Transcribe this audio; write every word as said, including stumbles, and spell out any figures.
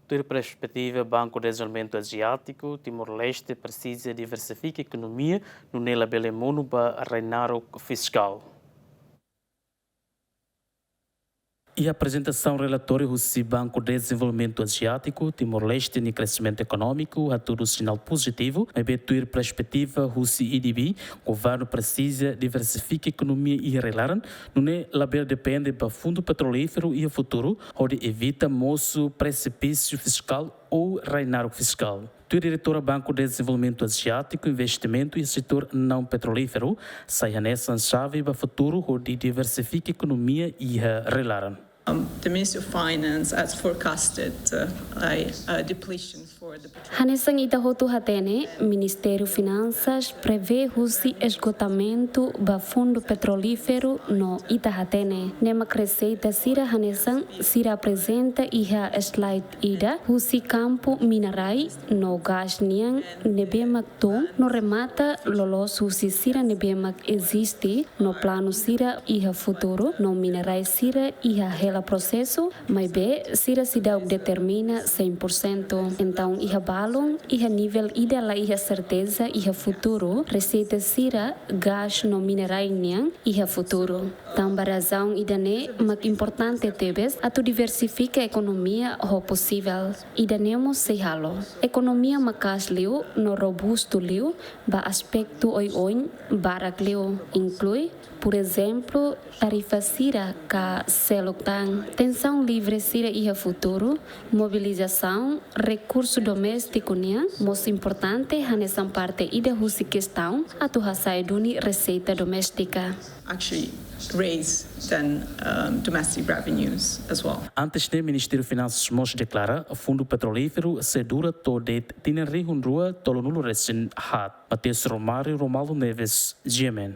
Tuir perspetiva Banku Dezenvolvimentu Aziátiku, Timor-Leste presiza diversifika ekonomia, nune'e labele monu ba rai naruk fiskál. Iha aprezentasaun relatóriu husi Banku Dezenvolvimentu Aziátiku, Timor-Leste nia kresimentu ekonómiku hatudu sinál pozitivu, maibé tuir perspetiva husi A D B, governu presiza diversifika ekonomia iha rai-laran, nune'e labele depende ba fundu petrolíferu iha futuru, hodi evita mosu presipísiu fiskál ou rai naruk fiskál. Tuir diretora Banku Dezenvolvimentu Aziátiku, investimentu iha setór naun petrolíferu sai hanesan xave ba futuru hodi diversifika ekonomia iha rai-laran. Um, the Ministry of Finance has forecasted, uh, a, a depletion for the petroleum. Hanesan ita hotu hatene, Ministériu Finansas prevee husi esgotamentu ba fundu petrolíferu no ita hatene. Ne'e mak reseita sira hanesan sira aprezenta iha slide ida husi kampu mina-rai no gás nian ne'ebé mak tun no remata loloos husi sira ne'ebé mak eziste no planu sira iha futuru no mina-rai sira iha hela prosesu, maibé sira seidauk determina cem por cento. Entaun iha balun, iha nivel ida la iha serteza iha futuru, reseita sira gás no mina-rai nian iha futuru. Tanba razaun ida-ne'e mak importante tebes atu diversifika ekonomia ho posivel. Ida-ne'e mós sei halo ekonomia maka'as liu no robustu liu ba aspetu oioin barak liu, inklui, por ezemplu, tarifa sira ka seluk tan. Tensaun livre sira iha futuru, mobilizasaun rekursu doméstiku nian mós importante hanesan parte ida husi kestaun atu hasa'e duni reseita doméstika. Actually raise than, um, domestic revenues as well. Antes ne'e, Ministériu Finansas mós deklara fundu petrolíferu sei dura to'o de'it tinan rihun rua tolunulu resin haat. Mateus Romário, Romualdo Neves, G M N.